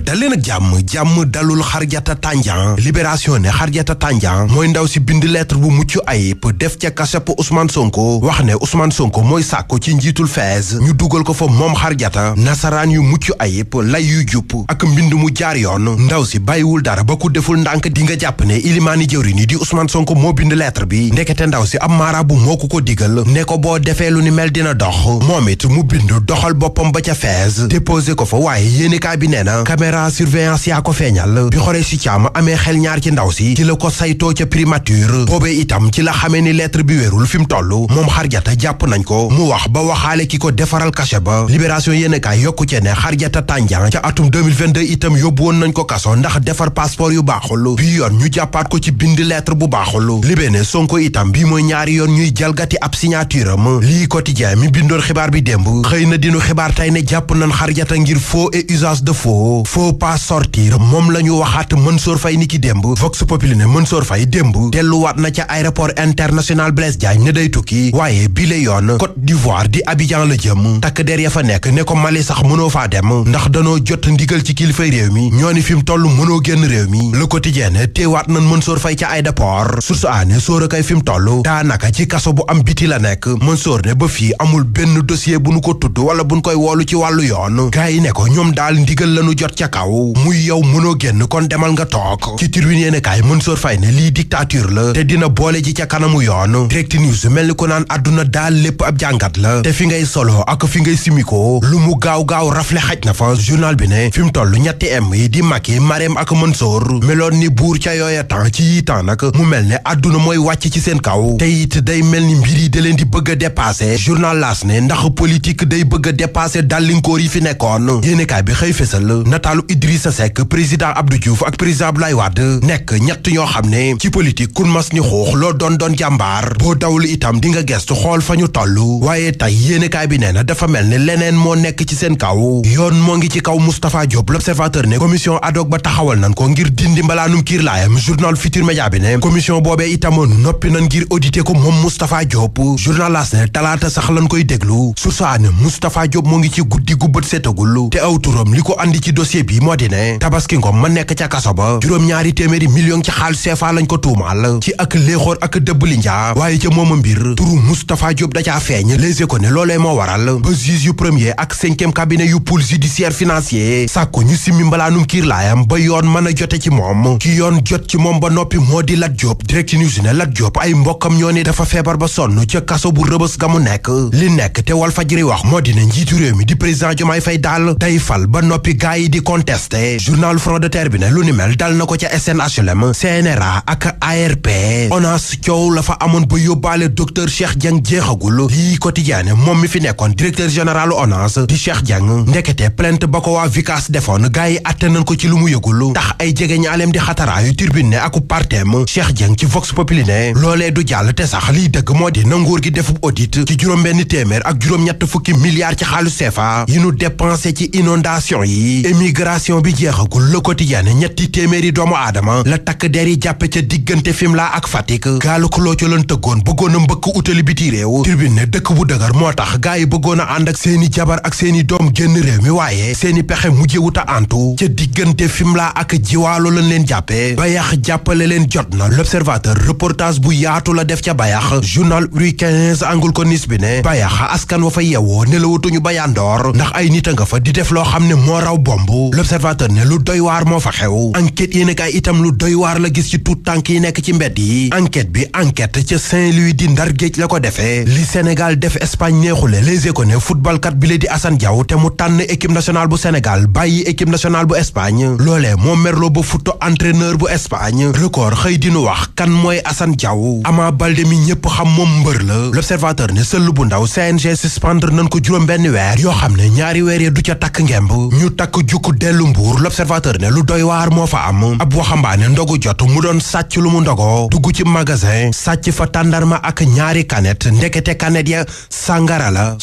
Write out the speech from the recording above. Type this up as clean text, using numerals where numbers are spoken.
daleen ak jàmm dalul Xarjata Tandian. Libération ne Xarjata Tandian mooy ndaw si bind lettre bu mucc ayib def ca kasepp Ousmane Sonko wax ne Ousmane Sonko mooy sàkku ci njiitul FAISE ñu dugal ko fa moom Xarjata nasaraan yu mucc ayib lay yu jub ak mbind mu jaar yoon. Ndaw si bàyyiwul dara ba ku deful ndànk di nga jàpp ne ilimaani jëwriñ yi di Ousmane Sonko moo bind lettre bi. Ndekete ndaw si am maaraabu moo ko digal ne ko boo defee lu ni mel dina dox moom it mu bind doxal boppam ba ca FAISE déposé ko fa. waaye yéenekaay bi nee na caméra surveillance yaa ko feeñal bi xore si caam amee xel ñaar ci ndaw si ci la ko saytoo ca primature boobee itam ci la xamee ni lettre bi wérul fi mu toll moom Xarjata jàpp nañ ko mu wax ba waxaale ki ko defaral cachet ba. Libération yéenekaay yokku ci ne Xarjata Tandian ca atum 2022 itam yóbbu woon nañ ko kaso ndax defar passeport yu baaxul bi yoon ñu jàppaat ko ci bind lettre bu baaxul. Libé ne Sonko itam bi mooy ñaari yoon ñuy jalgati ab signature am. lii quotidien mi bindoon xibaar bi démb xëy na dinu xibaar tey ne jàpp nañ Xarjata ngir faux et usage de faux pas sortir moom la ñu waxaat Mansour Faye ni ki démb. Vox Populi ne Mansour Faye démb delluwaat na ca aéroport international Blaise Diagne ne day tukki waaye bi la yoon Côte d'Ivoire di Abidjan la jëm. takk der ya fa nekk ne ko Mali sax mënoo faa dem ndax danoo jot ndigal ci kilifay réew mi ñoo ni fi mu toll mënoo génn réew mi. Le Quotidien ne teewaat nañ Mansour Faye ca aéroport. Source A ne Sóora kay fi mu toll daanaka ci kaso bu am biti la nekk. Mansour ne ba fii amul benn dossier bu nu ko tudd wala buñ koy woolu ci wàllu yoon. gaa yi ne ko ñoom daal ndigal lañu jot ca kaw muy yow mënoo génn kon demal nga toog. ci Tribune yéenekaay Mansour Faye ne lii dictature la te dina boole ji ca kanamu yoon. Direct News mel ni ko naan àdduna daal lépp ab jàngat la te fi ngay solo ak fi ngay simiko lu mu gaaw rafle xaj na fa. journal bi ne fi mu toll ñetti M yi di Macky Marème ak Mansour meloon ni buur ca yooya temps ci yii temps nag mu mel ne àdduna mooy wàcc ci seen kaw te it day mel ni mbir yi da leen di bëgg a dépassé. journal L'As ne ndax politique day bëgg a dépassé dàllinkoor yi fi nekkoon. yéenekaay bi xëy fesal nataalu Idrissa Seck président Abdou Diouf ak président Abdoulaye Wade nekk ñett ñoo xam ne ci politique kun mas ni xuux loo doon jàmbaar boo dawlu itam di nga gestu xool fa ñu toll. waaye tey yéenekaay bi nee na dafa mel ni leneen moo nekk ci seen kaw yoon moo ngi ci kaw Moustapha Diop. L'Observateur ne commission ad hoc ba taxawal nan ko ngir dindi mbalaanum kiir laayam. journal Futur Média bi ne commission boobee itam noppi nan ngir auditer ko moom Moustapha Diop. journal L'As ne talaata sax lan koy déglu. Source A ne Moustapha Diop moo ngi ci guddi gu bët setagul te aw turam li ko andi ci dossier bi moo di ne Tabaski Ngom ma nekk ca kaso ba juróom-ñaari téeméeri million ci xaalis CFA lañ ko tuumaal ci ak léexoor ak dëbbali njaa waaye ca mooma mbir turu Moustapha Diop da caa feeñ. Les Échos ne loolee moo waral ba juge yu premier ak 5e cabinet yu pôle judiciaire financier sàkku ñu simmi mbalaanum kiir laayam ba yoon mën a jote ci moom ki yoon jot ci moom ba noppi moo di Lat Diop. Direct News ne Lat Diop ay mbokkam ñoo ne dafa feebar ba sonn ca kaso bu Rëbës ga mu nekk li nekk te Walfadjri wax moo di ne njiitu réew mi di président Diomaye Faye daal day fal ba noppi gaay yi di contesté. journal Front de Terre bi ne lu ni mel dal na ko ca SNHLM CNRA ak ARP. ONAS coow la fa amoon ba yóbbaale docteur Cheikh Dieng jeexagul. lii Quotidien moom mi fi nekkoon directeur général ONAS di Cheikh Dieng ndekete plainte ba ko waa Vicas defoon gaay yi atte nañ ko ci lu mu yëgul tax ay jege ñaaleem di xataraayu Tribune ne aku partem Cheikh Dieng ci Vox Populi ne loolee du jàll te sax liy dëgg moo di na nguur gi defub audit ci juróom-benn téeméer ak juróom-ñett fukki milliards ci xaalis CFA yi nu dépensé ci inondation yi. émigration bi jeexagul. Le Quotidien ñetti téeméeri doomu aadama la takk der yi jàppe ca diggante Fimela ak Fatick gaalu ko loo ca lan tëggoon bëggoon a mbëkk utali biti réew. Tribune ne dëkk bu dëgër moo tax gaa yi bëggoon a ànd ak seeni jabar ak seeni doom génn réew mi waaye seeni pexe mujjewuta antu ca diggante Fimela ak Jiwaalo lañ leen jàppe Bayax jàppale leen jot na. L'Observateur reportage bu yaatu la def ca Bayax. journal Rue 15 angul ko nis bi ne Bayax askan wa fa yewoo nelawatuñu bayandoor ndax ay nit a nga fa di def loo xam ne moo raw bomb. L'Observateur ne lu doy waar moo fa xew. enquête yéen kay itam lu doy waar la gis ci tout tànk yi nekk ci mbedd yi. enquête bi enquête ca Saint-Louis di Ndar Géej la ko defee li Sénégal def Espagne neexule. Les Échos ne footballkat bi la di Assane Diaw te mu tànn équipe nationale bu Sénégal bàyyi équipe nationale bu Espagne loolee moo merloo ba futto entraîneur bu Espagne. Record xëy dinu wax kan mooy Assane Diaw. Ama Baldé mi ñëpp xam moom mbër la. L'Observateur ne sëll bu ndaw CNG suspendre nañ ko juróom-benn weer yoo xam ne ñaari weer ya du ca takk ngemb ñu takk jukku dellu Mbuur. L'Observateur ne lu doy waar moo fa am ab waxambaane ndogu jot mu doon sàcc lu mu ndogoo dugg ci magasin sàcc fa tàndarma ak ñaari canette ndekete canette ya sàngara la.